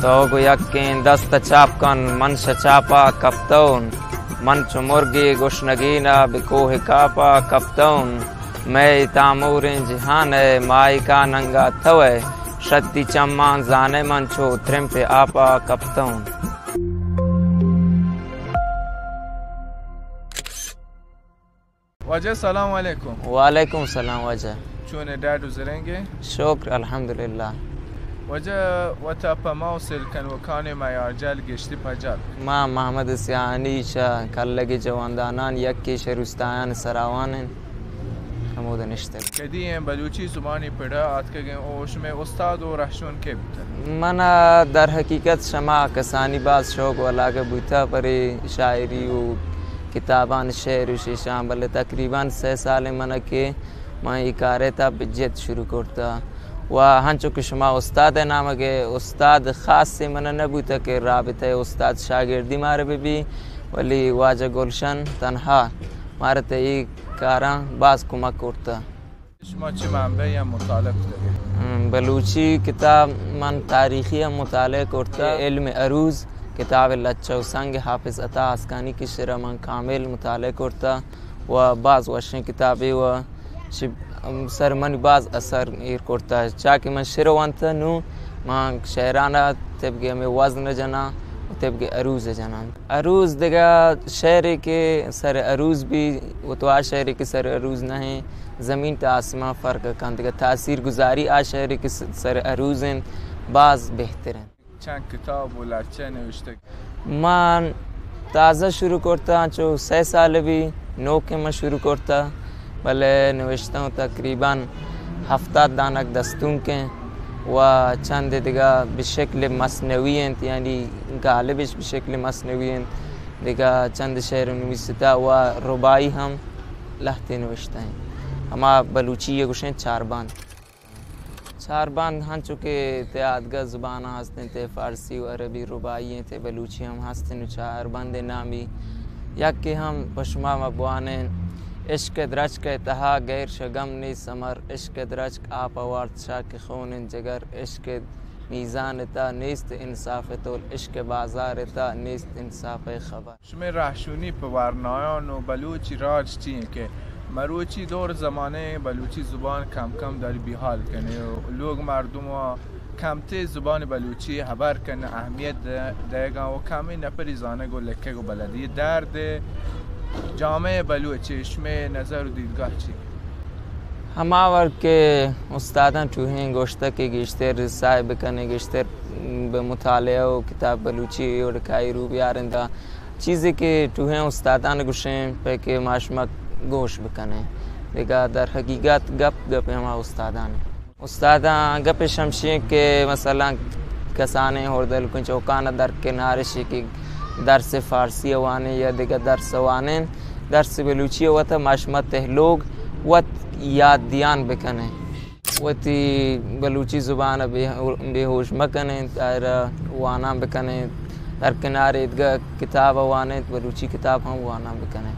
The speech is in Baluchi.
تو گو یکیں دست چاپ کن، من شہ چاپا کپتون۔ من چو مرگے گشنگینا بہ کوہ کاپا کپتون۔ مئے تاموریں جہان ء ماہکا ننگا تو ئے۔ شتی چمان زانے من چو ترمپ آپا کپتون۔ واجہ سلام علیکم۔ وعلیکم سلام واجہ۔ چون ئے، ڈاڈ و زرنگ ئے؟ شکر الحمدللہ۔ واجہ وتا پہ ما و سیل کنوکان میارجل گشتی پجار۔ ما محمد سیاہانی چہ کلگی جواندانان یکے شہ روستایان سراوان انت، ہمودا نشتگ۔ کدی ایں بلوچی زبانی پڑا آتکگیں او شمئے استاد و رہشون کے بوتگ؟ منا در حقیقت شما کسانی باز شوق و علاقہ بوتا پرے شاعری و کتابان شعر و شیشان، بلے تقریباً سہ سال من کہ من ای کارے تا بجد شروع کرتا و ہنچو کہ شما استاد نامگے استاد خاص من نہ بوتا کہ رابطہ استاد شاگردی مارے بہ بی، ولی واجہ گلشن تنہا مارا تہ ای کاراں باز کمک کرتا۔ شما چی منبع یا مطالعہ کتگ؟ ام، بلوچی کتاب من تاریخی ہم مطالعہ کرتا۔ علم عروض کتاب لچہ و سنگ حافظ عطا آسکانی کشرا من کامل مطالعہ کرتا و باز وشیں کتابے و چہ، ام، سر منی باز اثر ایر کرتا۔ چا کہ من شعر وانتا نو من شعرانا طبق ہمیں وزن جناں و طبق عروض جناں۔ عروض دگہ شعرے کہ سر عروض بی و تو آ شعرے کہ سر عروض نہ ہیں، زمین تا آسمان فرق کن۔ دگہ تاثیر گذاری آ شعرے کہ س-، سر عروض ہیں، باز بہتر ہیں۔ چند کتاب و لچہ نوشتگ؟ من تازہ شروع کرتا، چو سہ سال بی نوکیں من شروع کرتا، بلے نوشتہ ہوں تقریباً ہفتاد دانگ دستونکیں و چند دگہ بہ شکل مثنوی انت، یعنی غالبش بہ شکل مثنوی انت۔ دگہ چند شعر نویستا و رباعی ہم لہتے نوشتہ ہیں۔ ہما بلوچی یہ گوشیں چار بند۔ چار بند ہنچو کہ تے آدگہ زبان ہستیں، تے فارسی و عربی رباعی ہیں، تے بلوچی ہم ہستیں و چار بند نامی یکے ہم پہ شما ما بوانیں۔ عشق درچک تہا غیر شگم نیست ثمر، عشق درچک آپ وارت شاک خون جگر، عشق میزان تا نیست انصاف تول، عشق بازار تا نیست انصاف خبر۔ شمئے رہشونی پہ ورنایان و بلوچی راج چی انت کہ مروچی دور زمانہ بلوچی زبان کم کم داری بیحال کنے و لوگ مردم و کمتے زبان بلوچی ہبر کن اہمیت دے-، دئیگاں و کمیں نپری زانگ و لکھگ و بلدی درد جامعہ بلوچی، شمئے نظر و دیدگاہ چی؟ ہما وڑ کہ استاداں ٹوہیں گوشتہ کہ گیشتر سعی بکنے، گیشتر بہ مطالعہ و کتاب بلوچی وڑکائی رو بیارندا چیزے کہ ٹوہیں استادان گوشیں پہ کہ ما شما گوش بکنیں۔ دگہ در حقیقت گپ گپ ہما استادان۔ استاداں گپش ہمشی کہ مثلاً کسانیں ہردل کن چوکان در کنارشی کہ درس فارسی وانیں یا دگہ درس وانیں، درس بلوچی وت ما شما تہ لوگ وت یاد دیان بکنیں۔ وتی بلوچی زبان ء بے، بے ہوش مہ کنیں، آئرا وانان بکنیں، در کنار ایدگہ کتاب ء وانیں، بلوچی کتاب ہم وانان بکنیں۔